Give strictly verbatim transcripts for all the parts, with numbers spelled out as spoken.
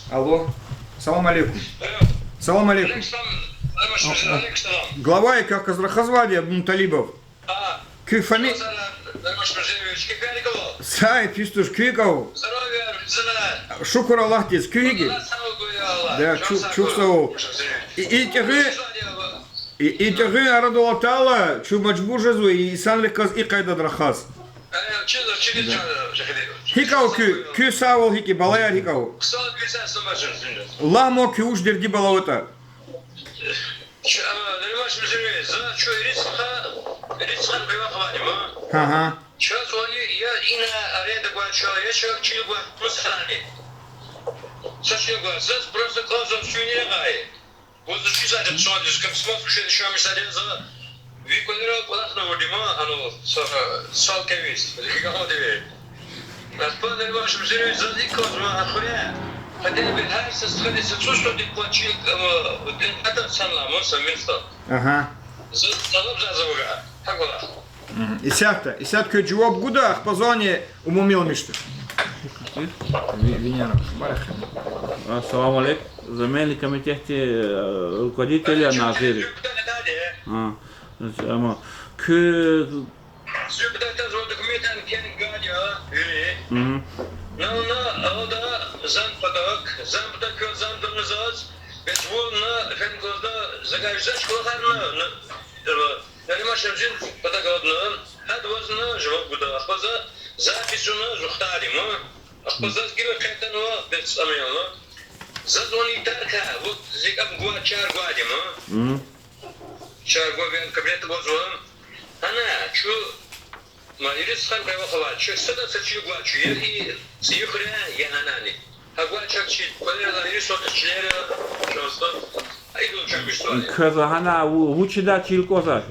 Алло. Салам алейкум. Салам алейкум. Алейкум салам. Алейкум салам. Глава я, как раз рахазвайди, Абдулмуталибов. А, куь фами-, Александр Васильевич, кеферик ава? Сай, пис туш, куьн икӀ ава? Здоровье, зина. Шукур Аллагьдиз, куьн гьикӀ я? Аллагь сагъ хьуй, Аллагь. Да, чан чу-, сагъ чухсагъул. Хьуй. И, и тӀегъуьн, и, и тӀегъуьн арадал атайла, чун мажбур жезва и инсанрихъ галаз и къайдада рахаз. Э, чиз, чиз, да. Чиз, чиз, чиз. ГьикӀ ава куьн, куьн сагъвал гьикӀ я, балаяр гьикӀ ава? Хъсан бисер сумажин зинда. Лагь ман, куьн вуч дерди-бала аватӀа? Чу, а, Нариман Шамсудинович, за чу ирид стха, ирид стха къайгъу авайди ма. Гьа, гьа. Чаз вали я ина аренда гвай чал, я чал чил гвай, просто храни. Са чил гвай, заз просто кӀанзава чуьнни гъай. Ваз чизвайди хъсандиз, как смог кушать, ещё мисале за ви квалера кӀвалахна авурди ма, ану, са, сал кевиз, рикӀел гъайиди ви. Ахпа, Нариман Шамсудинович, заз икӀ кӀанзава, а хуьре. Хотя бы гьар са стхади са цӀусад квач чил, э, дин ата санлама совместно. Ага. Заз талабзава за вугу. ГьакӀ вала. Мгм. Исятда, исятда квез жаваб гуда, ахпа зани умумиламишда. Ви-, винера, барахъ. Ассаламу алейкум. Земельный комитетдин, э, руководитель я, назир. А, значит, амма куь Субтитрдиз ва документар кхьенвайди я вири. Мгм. На, на, алда зан патак, зан патак, зан дунизаз, бес вун на фен кӀанзава, загаждач кӀвалахар на, на, э, Нариман Шамсудинович патак алад на, гьада ваз на жаваб гуда, ахпа за запись авуна зухтари ма, ахпа заз гила кхьенвайди я, бес амел на. Заз вун итарка, вот зи кӀам гва, чар гвайди ма. Мгм. Чар гвай вен кабинет гвазва. Гьана, чу, ма, ирид стха къайгъу авай, чу сада са чил гвай чу, я и цӀийи хуьре, я гьанани. Гьа гвай чак чи кӀвалера ирид сотых чилера, чанса, а идал чак гуьзтвай. Квез гьана ву-, вуч ийидай чил кӀанзавач?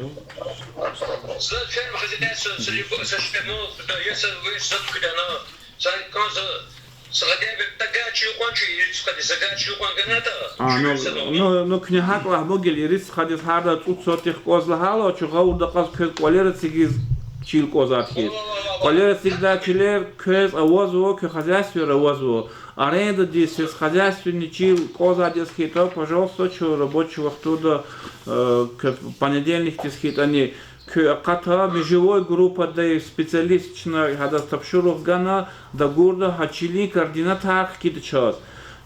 Са ферма хозяйство, са любой, са шпемол, да, я са вещь, са тухудана, са кӀанза, са гъадебе тагай чил кьван чу, ирид стхади, са гай чил кьван ганатӀа, а, ну, ну, куьне гьакӀ лагь, мугил ирид стхадиз гьарда цӀуд сотых кӀанз лагьайла, чун гъавурда акьаз квез кӀвалера эцигиз чил кӀанзавайди хьиз. КӀвалера эцигдай чилер квез авазва, куь хозяйствойра авазва. Арендадиз сельскохозяйственный чил кӀанзавайди яз хьайитӀа, пожалуйста, чун рабочий вахтунда, э, к-, понедельникдиз хьайитӀани, куьн акъата, межевой группадай специалист чна гьадаз тапшуругъ гана, дагурда, гьа чилин координатар хкида чаз.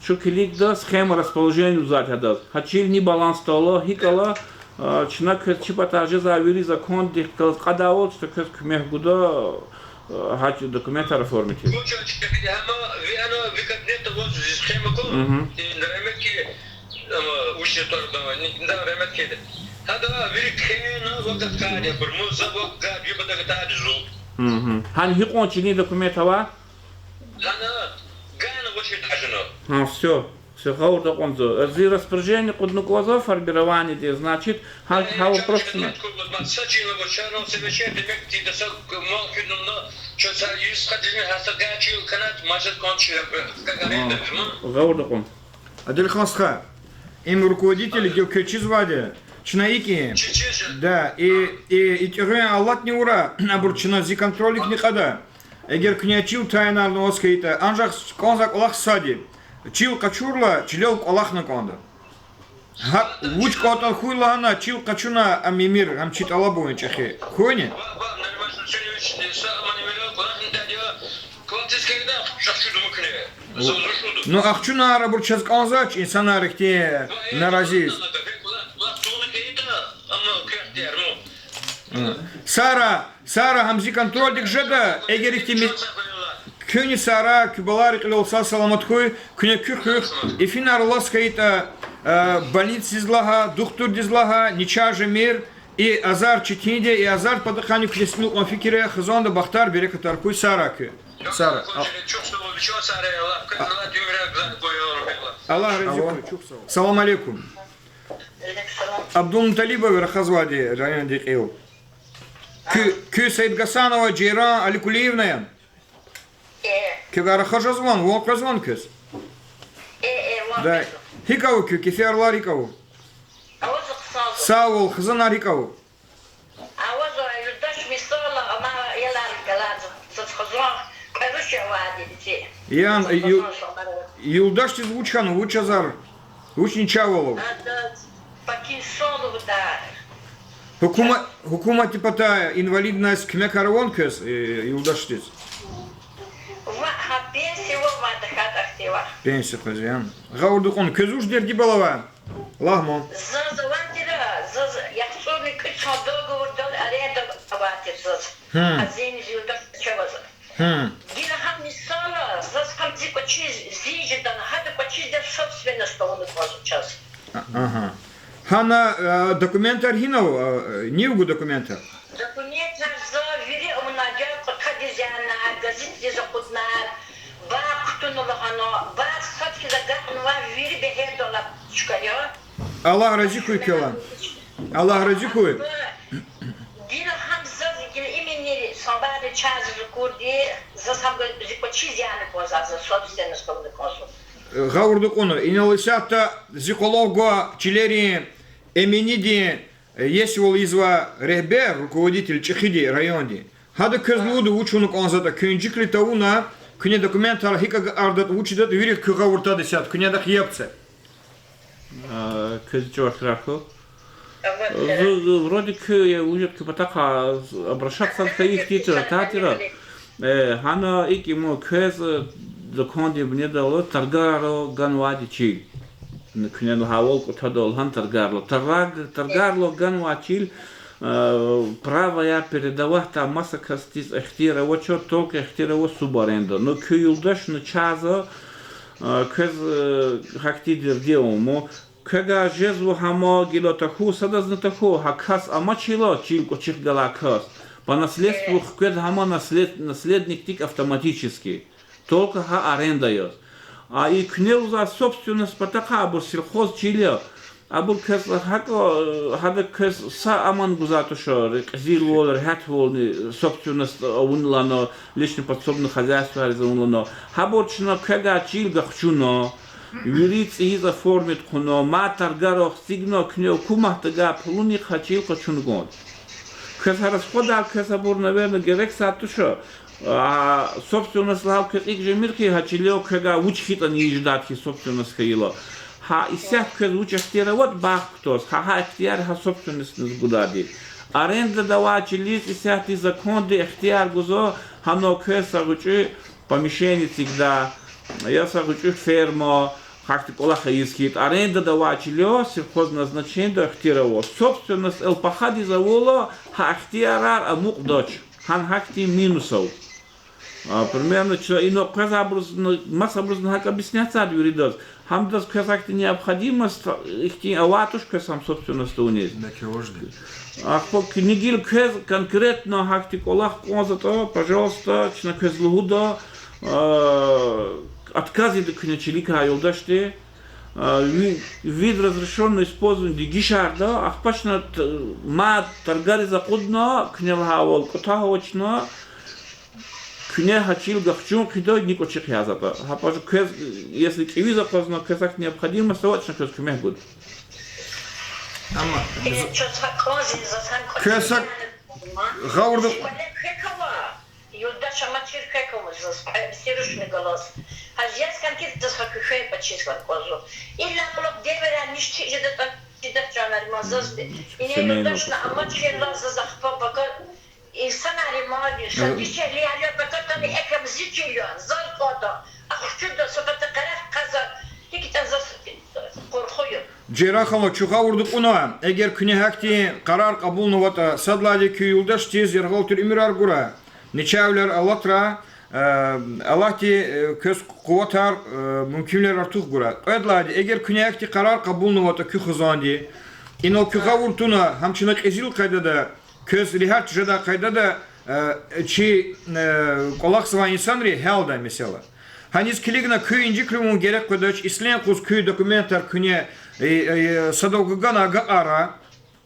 Чун килигда схема расположения лугьузвайди гьадаз. Гьа чил ни балансда ала, гьикӀ ала, а, чна квез чи патай жезвай вири закондихъ галаз кьадайвал чна квез куьмек гуда, а, гьа чи документар оформить ийиз. Вуч ачухбири, гьама ви ана ви кабинетда ваз зи схема кун, Мгм. и, рагьметдиз, ама, вуч я тӀвар, ама, ни, да, рагьметдиз. Гьада вири кхьена вакъа кьади, абур, муза вакъа кьади, юкъа дагатади зул. Мгм. Гьана гьикьван чилин документ ава? Гьана гана вучи тажна. Гьа, всё. Всё, гъавурда акьванзава. Зи распоряжение кьудна кӀанзава формированиедиз, значит, гьа, гьа вопрос чна. Са чил ава, чан ава, са вечер, демек, ти да са мал хуьдна, чун са ирид стхадизни гьа са гай чил канат, мажат кван чил, как аренда, Гьа, ман? Гъавурда акьван. Адилхан стха, им руководитель гила квез чизвайди, чна икӀ я. Чи, чи, чи. Да, и, и, и тӀегъуьн алатнавайбур, абур чна зи контролдик ни кьада. Эгер куьне чил тайинарнаваз хьайитӀа, анжах кӀанзавай кӀвалах сад я. Чил къачурла, чилел кӀвалахна кӀанда. Гьа, вуч кӀантӀал хьуй лагьана, чил къачуна, ам ийимир, ам чи тӀалабун я чӀехи. Хьуни? Ну, ахчунар абур чаз кӀанзавач, инсанар ихьтин нарази я. Сара, сара гьам зи контрольдик жеда, эгер ихьтин ми-, куьнни сара, куь балайрин кьилел сагъ-саламат хьуй, куьне куь хуьх, ифинар алаз хьайитӀа, э, больницадиз лагь, духтурдиз лагь, начагъ жемир, и азар четинди я, и азар патахъайни куь тестикьун фикир я, хизанда бахтар, берекатар хьуй, сара куь. Сара. Аллагь рази хьуй, чухсагъул. Салам алейкум. Абдулмуталибов я рахазвайди, райондин кьил. Куь, куь Саидгасанова Жейран Аликулиевна яни? Квевай рахаз жезвани, ван къвезвани квез? ГьикӀ ава куь, кефервилер гьикӀ ава? Сагъвал, хизанар гьикӀ ава? Ян, ю-, Юлдашдиз вуч хьана, вуч азар, вуч начагъвал ава? Гьукума-, гьукуматдин патай инвалидность куьмекар авани квез, э, юлдашдиз? Ва гьа пенсия ава, ва тахьайтӀа ахьтин вах. Пенсия къвезва. Гъавурда кьуна, квез вуч дердибал ава? Лагь ман. Заз авай тир, заз яхцӀурни кӀуьд йисан договордал аренда авай тир заз. Гьа зениз юлдаш чаваз. Гила гьам мисал, заз гьам зи кӀвачиз зин жедани, гьадан кӀвачиз собственность авуна кӀанзава чаз. Гьана, э, документар гьинава, э, нив гу документар? Документар за вири авуна, я кьатӀадиз яна, газетдиз акъудна, бахъ кутуна лагьана, бахъ сад хьиз агакьнава, вири бегьерда алад чка я. Аллагь рази хьуй квелай. Аллагь рази хьуй. Гила гьам заз гила имени сабари чаз зукурди, заз гьам зи кӀвачиз яна кӀанзава, за собственность авуна кӀанзава. Гъавурда кьуна, инал исятда зи къвалав гва чилерин, Эминидин, э, есивал ийизвай регьбер, руководитель ЧӀехиди райондин. Гьада квез лугьуда вуч авуна кӀанзаватӀа, куьн инжиклу тавуна, куьне документар гьикӀ агакьардатӀа, вуч ийидатӀа, вири куь гъавурда исятда, куьне адахъ яб це. А, квез чӀавахрар хьуй. Зу, зу, вроде куь, я, вужет куь патахъай обращаться хьайи ихьтин тир, та тир. Э, гьана икӀ я, ма, квез, э, закондин бунедалди торгарал ганвайди чил. Куьне лагьайвал кӀватӀадал гьана торгарал. Торг-, торгарал ганвай чил, э, правояр передаватьдай маса касдиз ихтияр авач, только ихтияр ава субаренда. Ну, куь юлдашни чаз, э, квез, э, гьахьтин дерди ава, ма. Квевай жезва гьама гила тахьуй, садазни тахьуй, гьа кас амачирла, чил кӀвачихъ галай кас, по наследству хкведа гьама наслед-, наследникдик автоматически. Только гьа аренда яз. А и куьне лугьузвай собственность патахъай, абур сельхоз чил я. Абур квез гьакӀ, гьада квез са аман гузвай туш, ре-, кьезилвал, регьятвални собственность авун лагьана, личный подсобный хозяйствояриз авун лагьана. Гьабур чна квевай чил гахчуна, вири цӀийиз оформить хъувуна, мад торгарал эцигна, куьне гьукуматдивай пулунихъ гьа чил къачуна кӀанда. Квез гьа расходар, квез абур, наверно, герек сад туш, а, собственность лагьайла квез икӀ жемир хьи, гьа чилел квевай вуч хьайитӀани ийиз жедайди хьи, собственность хьайила. Гьа исятда квез вуч ихтияр аватӀа бахъ кутаз, гьа, гьа ихтияр гьа собственностьдиз гудайди. Арендада авай чилиз исятда законда ихтияр гузва, гьана квез са гъвечӀи помещение эцигдай, я са гъвечӀи ферма, гьахьтин кӀвалах ийиз хьайитӀа. Арендада авай чилел сельхозназначенида ихтияр ава. Собственность эл пахадиз авурла, гьа ихтиярар амукьдач. Гьана гьахьтин минус ава. А, примерно, чна инал къвезвайбурузни, масабурузни гьакӀ объяснять ийида виридаз. Гьамдаз квез гьахьтин необходимость ихьтин авай туш квез гьам собственность авуниз. Ахпа куьне гила квез конкретно гьахьтин кӀвалах кӀанзаватӀа, пожалуйста, чна квез лугьуда, а, отказ ийида куьне чиликай, юлдашди. А, ви-, вид разрешённого использования дегишарда, ахпа чна т-, мад торгариз акъудна, куьне лагьайвал кӀватӀ авачна, куьне гьа чил гахчун хъийида, ни кӀвачихъ язаватӀа. Гьа паж квез, если кӀевиз акъвазна, квез гьахьтин необходимость аватӀа, чна квез куьмек гуда. Амма квез гьакӀ гъавурда Юлдаш амачир квекава заз, кьве бесерушни галаз. Гьа яз конкретно заз гьа куь хвен пачиз гьакӀ кӀанзава. Иллаки кьулухъ девирар ниш чиз жедатӀа, чидач, жанар ман заз. Ине юлдашни амачирла заз ахпа пака инсанар ман, са дишегьлияр я, пакатани экв зи чил я, заз кӀанда, ахчуда са пата къарагъ кьазва, гьикӀ ятӀа заз къурху я. Жейран ханум, чун гъавурда кьуна, эгер куьне гьахьтин къарар кьабулнаватӀа, сад лагьайди куь юлдашдиз яргъал тир уьмуьрар гурай, начагъвилер алатрай, э, Аллагьди, э, квез къуватар, э, мумкинвилер артух гурай. Кьвед лагьайди, эгер куьне гьахьтин къарар кьабулнаватӀа куь хизанди, инал куь гъавурда туна, гьам чна кьезил къайдада, квез регьят жедай къайдада, э, чи, э, кӀвалахзавай инсанри гьялдай месэла. Гьаниз килигна куьн инжиклу вун герек къведач, ислен юкъуз куь документар куьне, э, э, садав гана агакьара.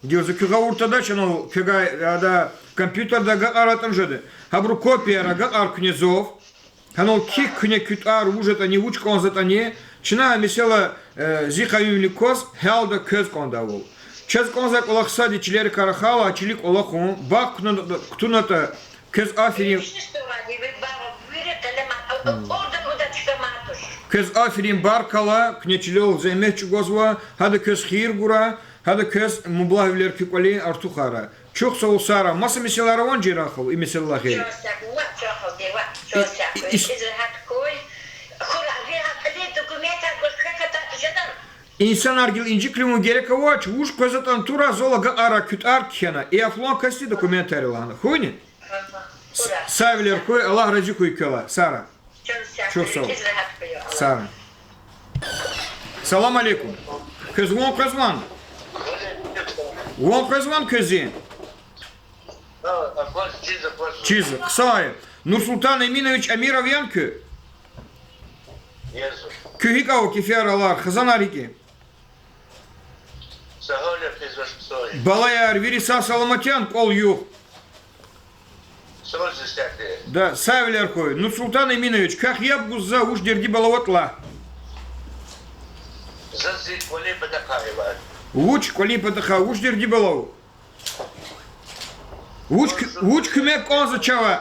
Гила за куь гъавурда тадач, анал квевай ада компьютерда агакьаратӀани жеда. Гьабурун копияр агакьар куьне зав. Гьанал куь, куьне куь тӀвар вуж ятӀани, вуч кӀанзаватӀани, чна, месела, э, зи къаюмвилик кваз, гьялда квез кӀандайвал. Чаз кӀанзавай кӀвалах сад я, чилерикай рахайла, чилик кӀвалахун, багъ кутуна-, кутунатӀа, квез аферин. Квез аферин, баркалла, куьне чилел зегьмет чӀугвазва, гьада квез хийир гурай, гьада квез мублагьвилер куь кӀвалин артухарай. Чухсагъул, Сара, маса месэлаяр авани, Жейран халу, и месэлайрихъ? Чан сагъ, ва чан халу, ва чан сагъ, ис- ис- ис регьят хьуй. Хура, ви гьакъида документар гваз квехъ атӀа жеда. Инсанар гила инжиклу герек авач, вуж къвезватӀани тура, зал агакьарай куь тӀвар кхьена, и флан касди документар лагьана. Хьуйни? Савилер хьуй, Аллагь рази хьуй квелай, Сара. Чухсагъул. Сара. Салам алейкум. Квез ван къвезвани? Ван къвезвани квез зи? Чиз, хъсан я. Нурсултан Эминович Амиров яни куь? Куь гьикӀ ава, кефияр, алар, хизанар гьикӀ я? Балаяр вири сагъ-саламат яни, кӀвал-югъ? Да, савилер хьуй. Нурсултан Эминович, квехъ яб гуз за, вуч дерди бала аватӀа лагь. Вуч кӀвалин патахъай, вуч дерди бала ава? Вуч куь-, вуч куьмек кӀанзава чавай?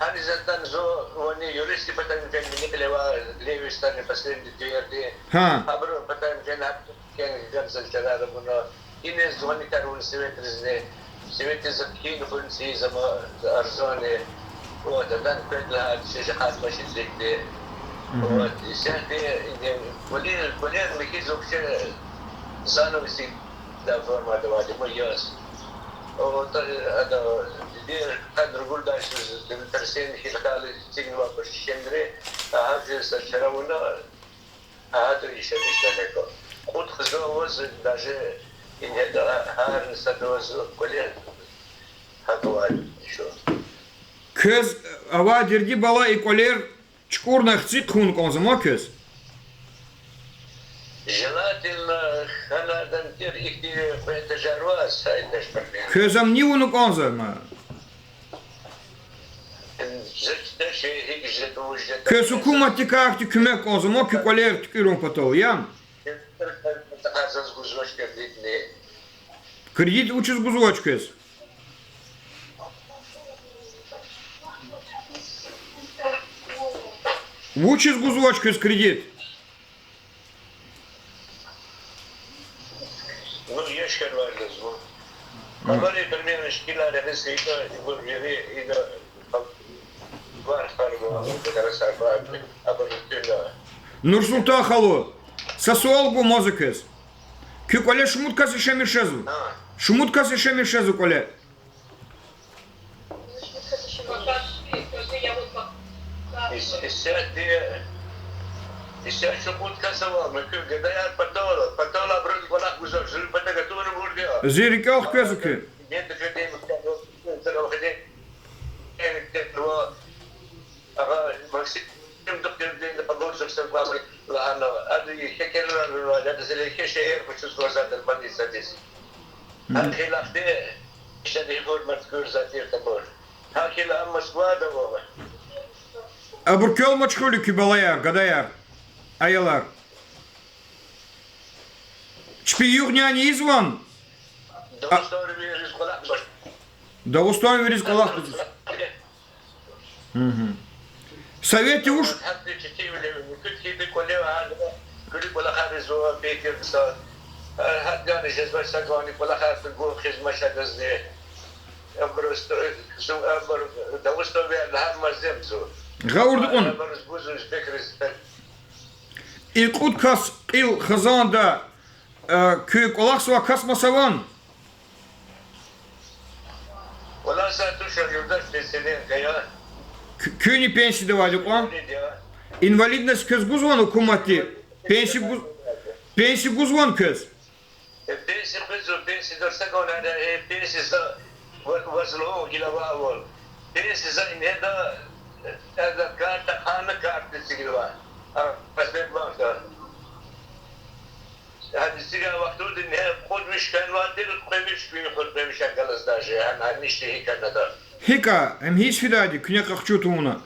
Гьаниз атана зун вини юристдин патан кӀан, вини кьиле ава Левистандин последний дерди. Гьа. Абурун патан кӀан, гьабурун кӀан, гьабурун чарар авуна. Иниз вини карун советризни, советриз кхьин хьун тийиз ама арзани. Вот, адан квед лагьай чи жи хатӀ машин зикди. Вот, исятда, кӀвалер, кӀвалер михьиз вообще заново син да форма давайди, ма яз. Вот, ада, дидер, кьадру гурдай суз, землетрясение хьиз хьайила синва башчемри, агьа, жи са чара авуна, агьа, ду иша мишна неко. Кьуд хизан аваз, даже ингье гьар сад аваз кӀвале гьакӀ авай ишу. Квез авай дерди бала и кӀвалер чукӀурна хци хъувуна кӀанзава ма квез? Желательно, хьанадан тир ихьтин кьве этажар ва са этаж примерно. Квез ам ни авуна кӀанзава ма? Квез гьукуматдикай ахьтин куьмек кӀанзава ма куь кӀвалер туькӀуьрун патал, яни? Кредит вучиз гузвач квез? Вучиз гузвач квез кредит? Ну, яшкар варзава. Абур примерно шикилар ягъиз ийида, ибур вири ийида, варх-варх, абур туна. Нурсултан халу, са суал гумаза квез. Куь кӀвале шумуд кас яшамиш жезва? Шумуд кас яшамиш жезва кӀвале? Ис-, исятда, исятда шумуд кас ава, муькуь гадаяр патал, патал абуруз кӀвалах гузвач, зун пата гатунбурди я. Зи рикӀел хквезва куь. Агъа Максим Духтурдин абур зурсен кӀвалах лагьана, ада шекерар авунвайди, ада зи легьке шегьер къачузвай затӀ я больницадиз. Гьа хьайила ахьтин ишлериз гьукумат куьрзавай тир абур. Гьа хьайила ам Москвада ава. Абур квел машгъул я, куь балаяр, гадаяр, аялар? Чпи югъ-няни ийизвани? Дагъустанвийриз кӀвалах гузвач. Дагъустанвийриз кӀвалах гузвач. Советди вуч? Гьатта четинвиле, муькуьд хьайила кӀвале, гьа, куьруь кӀвалахар ийизва, Питердиз. Гьатта гана жезвач са кӀвале кӀвалахар, гур хизмат жедазни. Абуруз, абур Дагъустанвияр лагьай мазем зун. Гъавурда кьуна. Абуруз гузвай пекриз. И кьуд кас кьил хизанда, э, куь кӀвалахзавай кас маса авани? КӀвалахзавай туш, юлдаш пенсионерка я. Куь-, куьнни пенсияда авайди кьван? Инвалидность квез гузвани гьукуматди? Пенсия гуз-, пенсия гузвани квез? Э, пенсия гузва, пенсияда са кӀвалера, э, пенсия за ва-, ваз лугьун гила вавал. Пенсия за ингье да, э, карта, хана карта эцигнава. А, Сбербанкда. Гьа эцигай вахтунда ингье кьуд виш хьанвай тир, кьве виш, куьн кьуд, кьве виш галаз даже, гьа, гьа ништа гьикӀ хьанатӀа. ГьикӀ, ам гьич фидайди, куьне къахчу тавуна.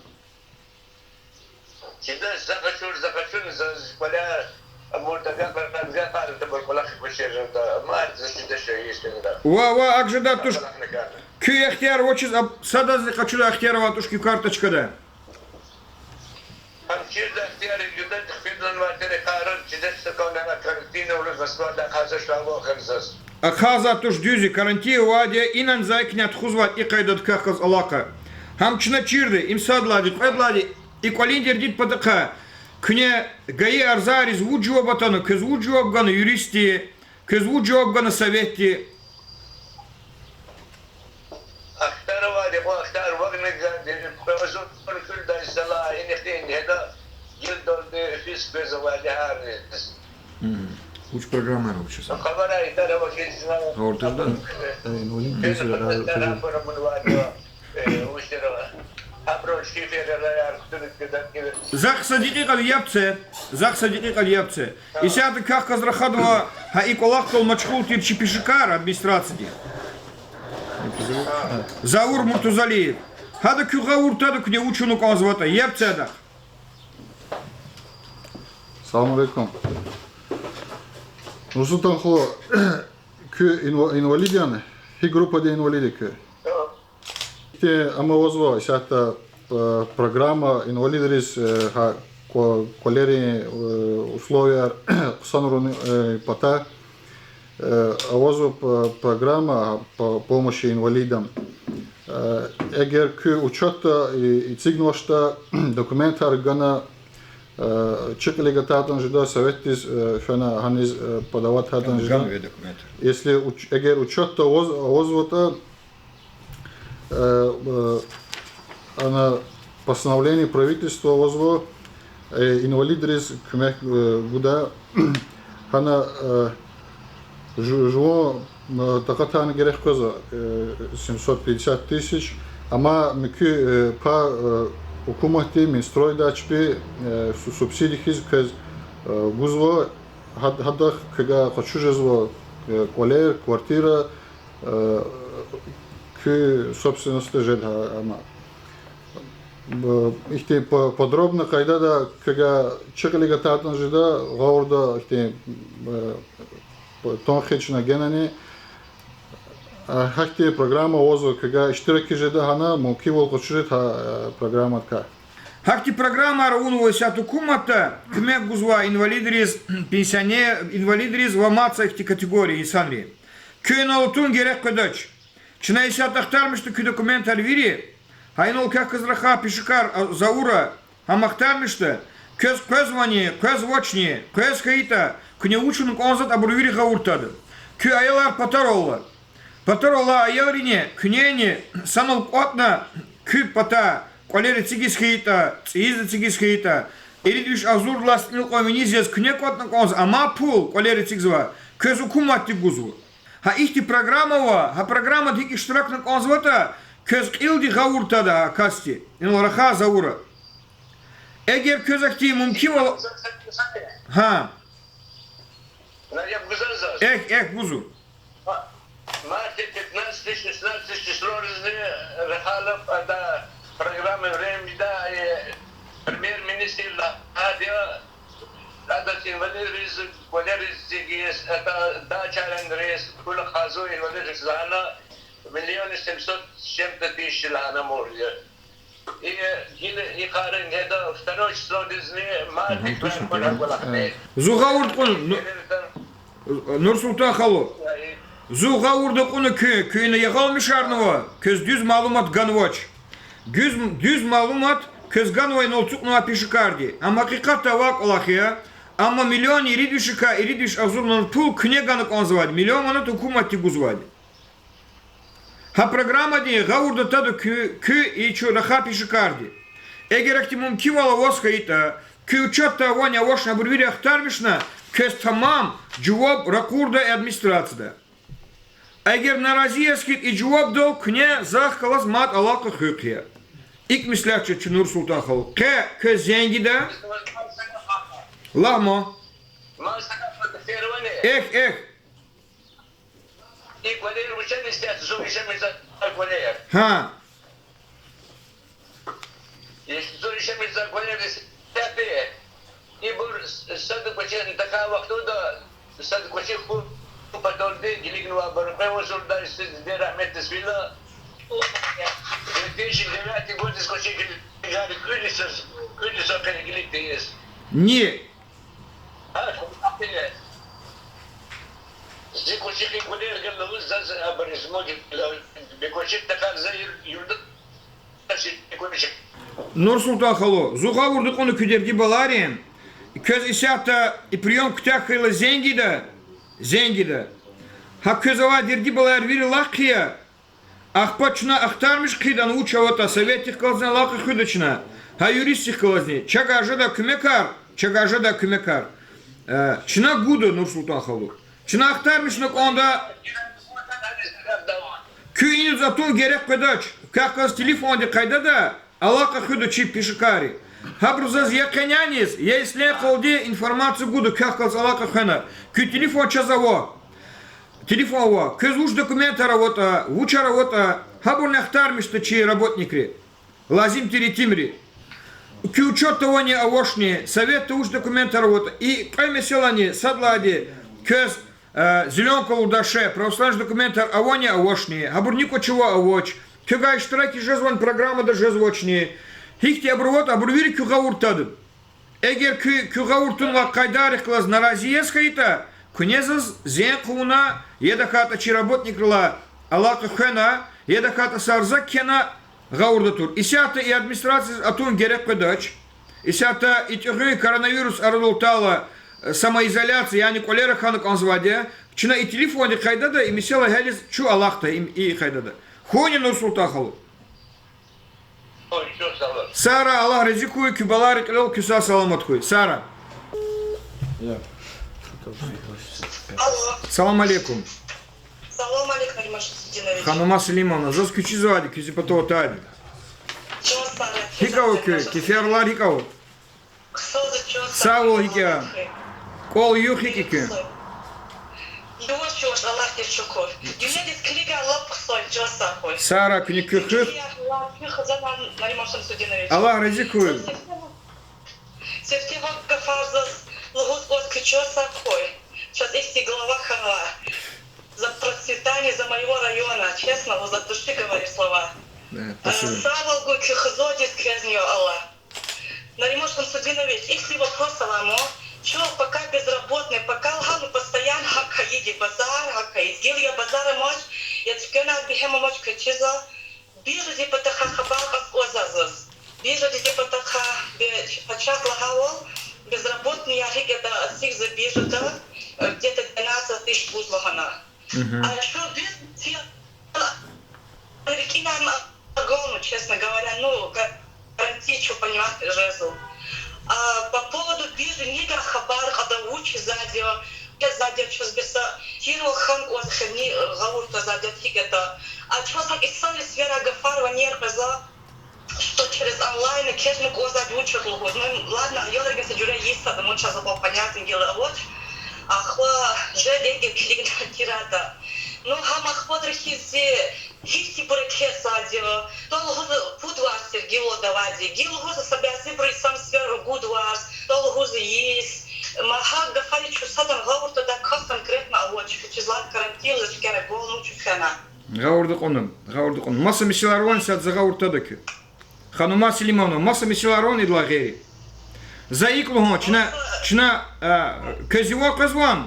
Чида за къачур, за къачур, за, за кӀвале, абур дагакьар, дагакьар, табур кӀвалах квачир жеда, мад за чида шей гьич хьана. Ва, ва, акӀ жеда туш. КӀвалахна кӀанда. Куь ихтияр авачиз, аб-, садазни къачудай ихтияр авай туш куь карта чкада. Чирда ихтияр я, жуьредин хъфидлан ва тери къарар чидач, сакъ лагьана карантин авуна Москвада ахъайзавач ва вахар заз. Ахъайзавайди туш дуьз я, карантин авайди я, инал за икӀ тухузвайди я и къайдада квехъ галаз алакъа. Гьам чна чирда, им сад лагьайди, кьвед лагьайди, и кӀвалин дердин патахъай куьне ГАИ арзаяриз вуж жаваб атана, квез вуж жаваб гана юристди, квез вуж жаваб гана советди. Ахтарвайди, кьван ахтар вагни гандир, кьве агъзур куьлдай сала, инихъдин гьеда гилдалди фис квез авайди гьариз. Вуч программа я вуч са? Хабар ай тара вакилзна. Гъавурда да? Э, ну, лин Фена дизра патна гъавурда. Тарабара мунвайди, э, вуч тера, аброчки ферера яр, кутуник кедан кивер. Захъ са декьикьа яб це, захъ са декьикьа яб це. Исятда квехъ галаз рахадава гьа и кӀвалахдал машгъул тир чи пешекар администрацияди. Заур Муртузалиев. Гьада куьн гъавурда тада, куьне вуч авуна кӀанзаватӀа, яб це адахъ. Салам алейкум. Нурсултан халу, куьн инва-, инвалид яни? Гьи группадин инвалид я куьн? Ихьтин ам авазва исятда, э, программа инвалидриз, э, гьа кӀва-, кӀвалерин, э, условияяр хъсанарунин, э, патай, э, авазва п-, программа по помощи инвалидам. Э, эгер куьн учётда и-, эцигнавачтӀа, документар гана, э, чи кьилив атайтӀани жеда, советдиз, э, фена гьаниз, э, подавать гьатӀани жеда. Если уч-, эгер учётда аваз-, авазватӀа, Э, э, ана постановление правительства авазва, э, инвалидриз куьмек, э, гуда. Гьана, э, жу-, жуван, э, такьатарни герек къвезва, э, семьсот пятьдесят тысяч. Амма муькуь, э, пай, э, гьукуматди, Минстройда чпи, э, су-, субсидия хьиз квез, э, гузва, гьад-, гьадахъ квевай къачуз жезва, э, кӀвалер, квартира, э, куь собственностьда жеда гьа, амма, э, ихьтин по-, подробно къайдада квевай чи кьилив атайтӀани жеда, гъавурда ихьтин, э, тон хьи чна генани, э, гьахьтин программа авазва, квевай иштиракиз жеда гьана, мумкинвал къачуз жеда гьа, э, программадикай. Гьахьтин программаяр авунва исятда гьукуматда, куьмек гузвай инвалидриз, пенсионер, инвалидриз ва мад са ихьтин категория инсанриз. Куьн инал атун герек къведач. Чна исятда ахтармишда куь документар вири, гьа инал квехъ галаз рахай пешекар, а, Заура, гьам ахтармишда, квез къвезвани, къвезвачни, къвез хьайитӀа, куьне вуч авуна кӀанзаватӀа, абур вири гъавурда тада. Куь аялар патаралла. Патараллай аялрини, куьнени санал кӀватӀна, куь патай кӀвалер эцигиз хьайитӀа, цӀийиз эцигиз хьайитӀа, ирид виш агъзурдалай стӀанни кьван виниз яз куьне кӀватӀна кӀанзава, амай пул кӀвалер эцигзавай квез гьукуматди гузва. Гьа ихьтин программа ава, гьа программада гьикӀ иштиракна кӀанзаватӀа, квез кьилди гъавурда тада гьа касди, инал рахай Заура. Эгер квез ахьтин мумкинвал, гьа. Эхь, эхь, гузва. Мартдин пятнадцатый, шестнадцатый числоризни рахана ада программа времени, э, премьер-министр лагьайди я, адаз инвалидриз кӀвалер эцигиз, ада дачайриз, пул ахъайзава инвалидриз лагьана, миллион семьсот с чем-то тысяч лагьана мурди. И, гила и къарин гьеда второй числодизни мартдин кӀвалахни. Зун гъавурда кьуна, Нурсултан халу. Зун гъавурда кьуна куьн, куьн ина ягъалмишарнава, квез дуьз малумат ганвач. Дуьз, дуьз малумат квез ганвай инал ацукьнавай пешекарди. Амма гьакъикъатда авай кӀвалах я, амма миллион ирид вишикай ирид виш агъзур манат пул куьне гана кӀанзавайди, миллион манат гьукуматди гузвайди. Гьа программадин гъавурда тада куь, куь и чун рахай пешекарди. Эгер ахьтин мумкинвал аваз хьайитӀа, куь учётда авани авачни абур вири ахтармишна, квез тамам жаваб ракъурда и администрацияда. Эгер нарази яз хьайитӀа и жавабдал, куьне захъ галаз мад алакъа хуьх я. ИкӀ меслят жеда чун, Нурсултан халу. Къе квез зенг ийида. Лагь ман. Эхь, эхь. И кӀвалер вуч я, исятда зун яшамиш жезвай кӀвалер. Гьа. Зун яшамиш жезвай кӀвалер исятда. Ибур с-, сад кӀвачин, тахьай вахтунда сад кӀвачин хьун паталди килигнавайбур, кьве агъзурдай са диде рагьметдиз фейила, две тысячи девятый годдиз кӀвачин килигайбур куьн исятда. Куьне за къе игилик тийиз. Ни? Гьа, куьне. Зи кучи кьилер гелалуз заз абуриз мугила. Бекучи тахьар за юр-, юрда Нурсултан халу, зун гъавурда кьуна куь дерди-балайрин. Квез исятда и приём куьтягь хьайила зенг ийида, зенг ийида. Гьа квез авай дерди-балаяр вири лап хъия. Ахпа чна ахтармиш хъийида, вуч аватӀа, советдихъ галазни алакъа хуьда чна. Гьа юристдихъ галазни. Чавай жеда куьмекар, чавай жеда куьмекар. Э, чна гуда, Нурсултан халу. Чна ахтармишна кӀанда. Куь иниз атун герек къведач. Квехъ галаз телефонди къайдада, алакъа хуьда чи пешекарри. Гьабуру заз я къеняниз, я ислен къалди информация гуда, квехъ галаз алакъа хвена. Куь телефон чаз ава. Телефон ава. Квез вуч документар аватӀа, вучар аватӀа, гьабурни ахтармишда чи работникри. Лазим тир итимри. Куь учётда авани авачни, советда вуч документар аватӀа, и кьве месэлани сад лагьайди квез, э, зелёнка лугьудай шей, православный документар авани авачни, гьабур никӀвачни ава авач, квевай иштиракиз жезвани программада жезвачни. Гьихьтин абур аватӀа, абур вири куьн гъавурда тада. Эгер куьн, куьн гъавурда тунвай къайдайрихъ галаз нарази яз хьайитӀа, куьне заз зенг хъувуна, я тахьайтӀа чи работникрилай алакъа хвена, я тахьайтӀа са арза кхьена, гъавурда тур. Исятда и администрациядиз атун герек къведач. Исятда и тӀегъуьн коронавирус арадал атайла, э, самоизоляция, яни кӀвалера хьана кӀанзавайди я. Чна и телефонди къайдада, и месэла гьялиз чун алахъда, и, и къайдада. Хьуни, Нурсултан халу? Сагърай, Аллагь рази хьуй, куь балайрин кьилел куьн сагъ-саламат хьуй. Сагърай. Салам алейкум. Салам алейкум, Нариман Шамсудинович. Ханум Селимовна, заз куь чизвайди, куь зи патав атайди. ГьикӀ ава куьн, кефервилер гьикӀ ава? Сагъвал, гьикӀ я? КӀвал югъ, гьикӀ я куьн? Югъ, чуваш, Аллагьдиз шукур. Дуьньядиз килигайла лап хъсан, чан сагъ хьуй. Сагърай, куьне куь хуьх. Аллагь рази хьуй. Сифте гафар заз лугьуз кӀанзава, чан сагъ хьуй. Чаз ихьтин глава хьанва. За процветание, за моего района, честно, вот от души говорю слова. Сагъвал гуй куь хизандиз, квезни, я Аллагь. Нариман Шамсудинович, ихьтин вопрос ала ман. Чун пока безработный, пока лагьана, постоянно гьакӀ хьайиди, базар гьакӀ хьайиди. Гила я базар амач, я туьквенар бегьем амач, квез чизва. Биржадин патахъай хабар кьаз кӀанзава заз. Биржадин патахъай, бе-, пачагь лагьайвал, безработныйяр гьикӀ ятӀа эцигзава биржада, где-то двенадцать тысяч гуз лагьана. А чун дуьз рикӀинарна агална, честно говоря, ну, карантин чун понимать жезва. А по поводу биржи нигагь хабар кьада, вучизвайди я, квез звайди я, чаз бес тирвал хьана кӀанзава хьи, ни гъавурда твазвайди я, гьикӀ ятӀа. А чаз гьакӀ инсанриз сивера гафар ванер къвезва, что через онлайн кечӀна кӀанзавайди вуч ятӀа лугьуз. Ну, ладно, аялриз са жуьре йис ятӀа, ну, чаз акьван понятное дело авач. Ахпа жеди эгер килигна тирайтӀа. Ну, гьам ахпа тир хьиз зи гьихьтинбур квез звайди я. То лугьузва пуд варз тир гила давайди. Гила лугьузва са бязибуру йисан сивера ругуд варз, то лугьузва йис. Ма гьа гафари чун садан гъавурда твадай кас конкретно авач, вучиз лагьайтӀа карантин за чкера гвална чун фена. Гъавурда кьуна, гъавурда кьуна. Маса месэлаяр авани сад за гъавурда твада куь? Ханум Селимовна, маса месэлаяр авани идалай гъейри? За икӀ лугьун, чна, чна, а, квез югъ къвезвани?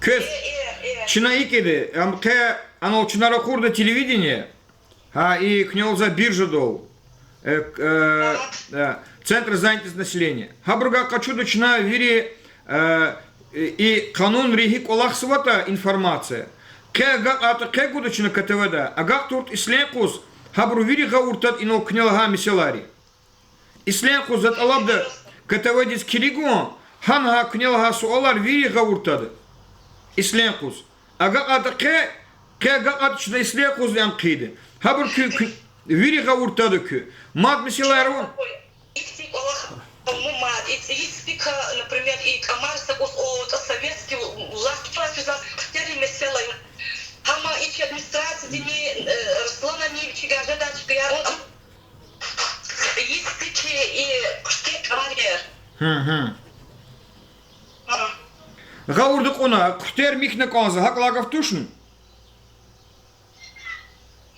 Квез, чна икӀ ийида, ам къе анал чна ракъурда телевидение. Гьа, и куьнелза биржадал, э, к-, э, э, центр занятости населения. Гьабуругай къачуда чна вири, э, и къанунри гьикӀ кӀвалахзаватӀа информация. Къе агакьайтӀа къе гуда чна КТВ-да, агакьайтӀа ислен юкъуз, гьабуру вири гъавурда твада инал куьне лагьай месэлайри. Ислен юкъуз за тӀалабда КТВ-диз килигун, гьана гьа куьне лагьай суалар вири гъавурда твада. Ислен юкъуз. АгакьайтӀа къе, къе агакьайтӀа чна ислен юкъуз ам хъийида. Гьабур куь, куь, вири гъавурда твада куь. Мад месэлаяр ава? Ихьтин кӀвалах, мад, и, и цӀийи ципика, например, и кӀамар са кӀус о, тӀа советский власть чаз физа хтери месэла. Гьама ич администрациядини, э, Русланани вичи гажеда чкаяр. ЦӀийи ципики и хъуьтӀуьк кӀамар я. Гьм, гьм. Гъавурда кьуна, хъуьтӀуьр михьна кӀанзава, гьакӀ лагьай гаф тушни?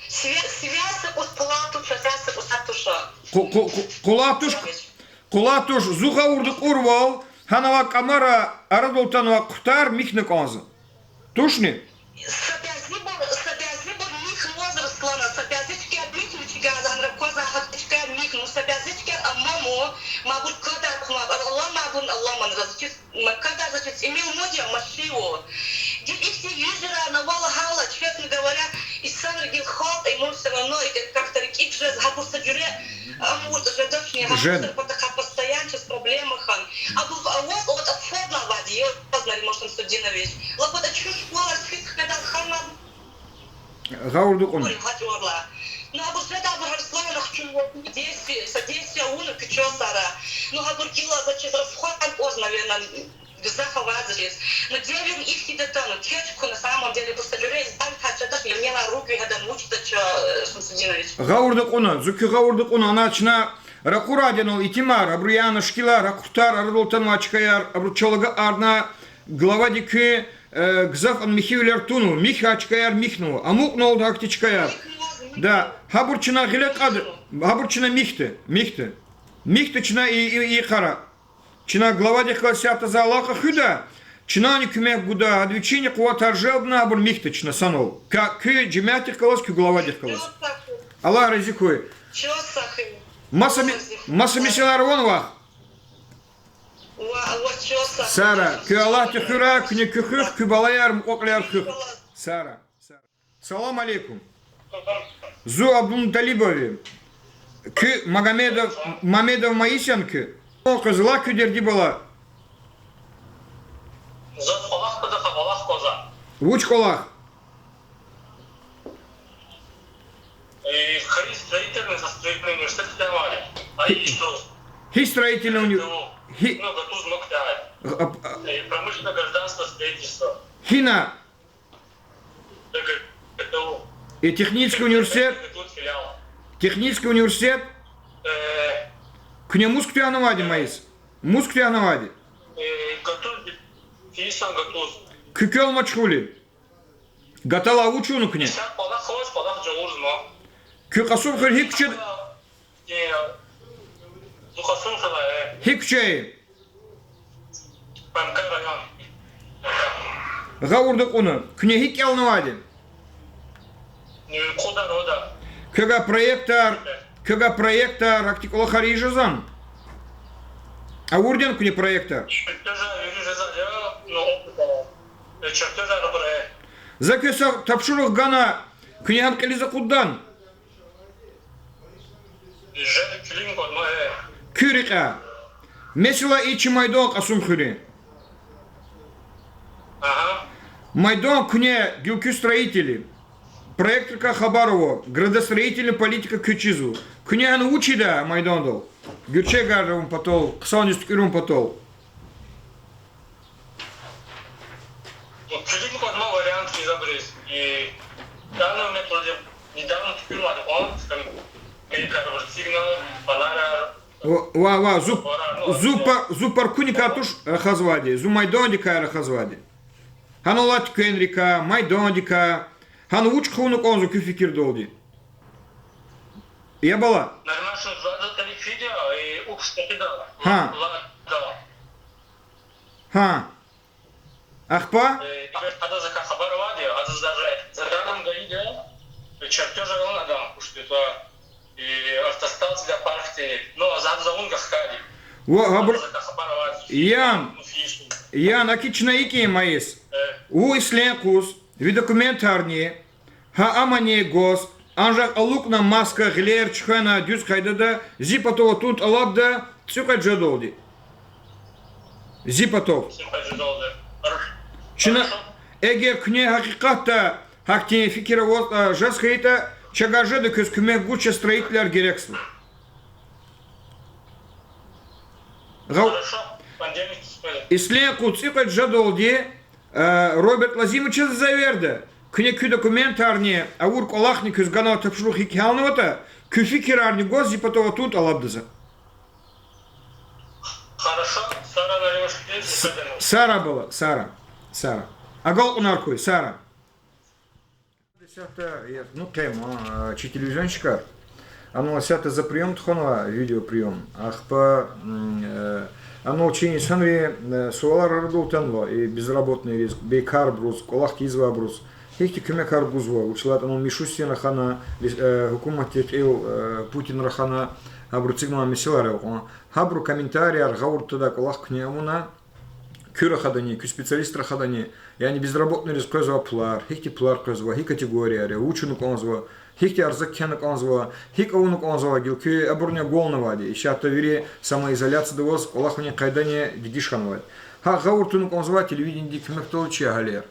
Свя-, связь са кӀус пулал туш, связь са кӀус туш. Къу-, къу-, къу-, къулай туш, къулай туш, зун гъавурда кьурвал, гьанава кӀамара арадал атанвай къутар михьна кӀанзава. Тушни? Са бязибур, са бязибур михьнаваз, Руслан, са бязи чкаяр михьна, чкаяр гьанра кваз гьа чкаяр михьна, са бязи чкаяр амаму, мабур квадар хъумаб, ар аламайбурни аламан, разичиз, ма квадар, значит, тӀимил муд я, машинвал. Гила ихьтин юзурар ава лагьайла, честно говоря, инсанри гила халкь, ему всё равно, и как-то рикӀик жез, гьабур са жуьре амуртӀа жедачни, гьабур са патахъай постоянно чаз проблема хьана. Абур аваз, вот, обходно авайди я, Нариман Шамсудинович. Лап вот чуш школар фикир хкведай хьана. Гъавурда кьуна. Гьабур гьатӀ варла. Ну, гьабур жеда, абур гьар слоенах чун вот действие, содействие авуна куьче сара. Ну, гьабур гила за чиз расход кӀваз, наверное, гзаф аваз чиз. Ну, девирни ихьтинди атана, кечӀ хьуна, на самом деле, абур са жуьре издан качадах, я мела рук вегьедан вучда ча, э, Шамсудинович. Гъавурда кьуна, зун куь гъавурда кьуна, ана чна ракъурайди я инал итимар, абуру яна шикилар, ракъуртар, арадал атанвай чкаяр, абуру чалагарна, главади куь, э, гзаф ана михьивилер тунва, михьай чкаяр михьнава, амукьналда гьахьтин чкаяр. Да, гьабур чна гъиле кьада, гьабур чна михьда, михьда. Михьда чна и, и, и йикъара. Чна главадихъ галаз исятда за алакъа хуьда, чнани куьмек гуда, гьада вичини къуватар желбна, абур михьда чна санал. Ка-, куь жемятдихъ галаз, куь главадихъ галаз. Аллагь рази хьуй. Маса ми-, маса месэлаяр авани вахъ? Сара, куьн Аллагьди хуьрай, куьне куь хуьх, куь балаяр, мукьва-кьилияр хуьх. Сара. Салам алейкум. Зун Абдулмуталибов я. Куьн Магомедов, Мамедов Маис яни куьн? Къвезва куь дерди, бала? Заз кӀвалах кваз, кӀвалах кваз. Вуч кӀвалах? Э, хьи строительный, за строительный университет куьтягьайди. Ай, ишдуз. Хьи строительный уни-, ГГТУ. Хьи- Ну, ГТУ змукьтягьайди. Э, промышленное гражданство, строительство. Гьина? ГГТУ. Э, технический университет? ГГТУ филиал. Технический университет? Э. Куьне мус куьтягьнавайди, Маис? Мус куьтягьнавайди? Э, ГТУ, Кисан ГТУ. Куьн квел машгъул я? ГТУ-лай вуч авуна куьне? Са кӀвалах авач, кӀвалах жагъурзава. Куьн Кьасумхуьр гьи куьчеда? Э, Кьасумхуьр, э. Гьи куьче я? М К район. Гъавурда кьуна. Куьне гьикӀ кӀелнавайди? Э, кьудар ада. Квевай проектар, квевай проектар, ахьтин кӀвалахар ийиз жезвани? Авурди яни куьне проектар? Чертёжар вири жезва, ну, опыт ава. Э, чертёжар абур, э. За квез са тапшуругъ гана, куьне гьам кьилиз акъуддани? Жер килигна кӀватӀма, э. Куь рекьяй. Месела, и чи майдан Кьасумхуьруьн. Ага. Майдан куьне, гила куьн строитель я. Проектрикай хабар ава, градостроительный политика квез чизва. Куьне гьана вуч ийида майдандал? Гуьрчегар авун патал, хъсандиз туькӀуьрун патал. Ну, килигна кӀватӀма вариант хьиз абуриз. И данный момент вроде недавно туькӀуьрнавайди кьван, там, мелкар сигнал, фонаряр, Ва, ва, ва, зу, фонаряр, ну, зу па-, зу паркуникай туш рахазвайди, зу майдандикай рахазвайди. Гьана алай туьквенрикай, майдандикай. Гьана вуч хъувуна кӀанзава куь фикирдалди? Я бала? Нормально, зу ада килиг фида, и укх шкахида. Гьа. Ла-, ла-, Гьа. Ахпа? Э, адаз закай хабар авайди, адаз даже заказни гайиди, э, чертёж авуна адан, куштута, э, автостанция для паркинга. Ну, адаз авуна гахкайди. Ва, гьабур-, адаз закай хабар авайди. Ян, ну, фиш. Ян, аки чна икӀ ийин, Маис. Э. Вун ислен юкъуз ви документарни, гьа амани гваз, анжах алукӀна маска, гъилер чуьхвена дуьз къайдада, зи патав атун тӀалабда цӀикьвед жедалди. Зи патав. ЦӀикьвед жедалди. Чна, эгер куьне гьакъикъатда гьахьтин фикир аватӀа, жез хьайитӀа, чавай жеда квез куьмек гуз, чаз строителар герекзава. Гъав-, ислен юкъуз цӀикьвед жедалди, э, Роберт Лазимовичаз эверда, куьне куь документарни, авур кӀвалахни квез ганвай тапшуругъ гьикӀ гьялнаватӀа, куь фикирарни гваз зи патав атун тӀалабда за. Хорошо, Сара Нариман Шамсудинович. Сара бала, Сара, Сара. Агалкьунар хьуй, Сара. Исятда, я, ну, къе ман, а, чи телевизионщикар. Анал исятда за приём тухванва, видеоприём. Ахпа анал чи инсанри суалар арадал атанва, и безработныйриз, бейкарбуруз, кӀвалах кьизвайбуруз гьихьтин куьмекар гузва, вучиз лагьайтӀа анал Мишустин рахана, гьукуматдин кьил, Путин рахана, гьабуру эцигнавай месэлаяр я кьван. Гьабуру комментарияр гъавурда тадай кӀвалах куьне авуна, куь рахадани, куь специалистар рахадани, яни безработныйриз къвезвай пулар, гьихьтин пулар къвезва, гьи категорияр я, вуч авуна кӀанзава, гьихьтин арза кхьена кӀанзава, гьикӀ авуна кӀанзава, гила куь абуруни агалнавайди, исятда вири самоизоляцияда аваз кӀвалахунин къайдани дегиш хьанвайди. Гьа гъавурда туна кӀанзавай телевидениедин куьмекдалди чи агьалияр.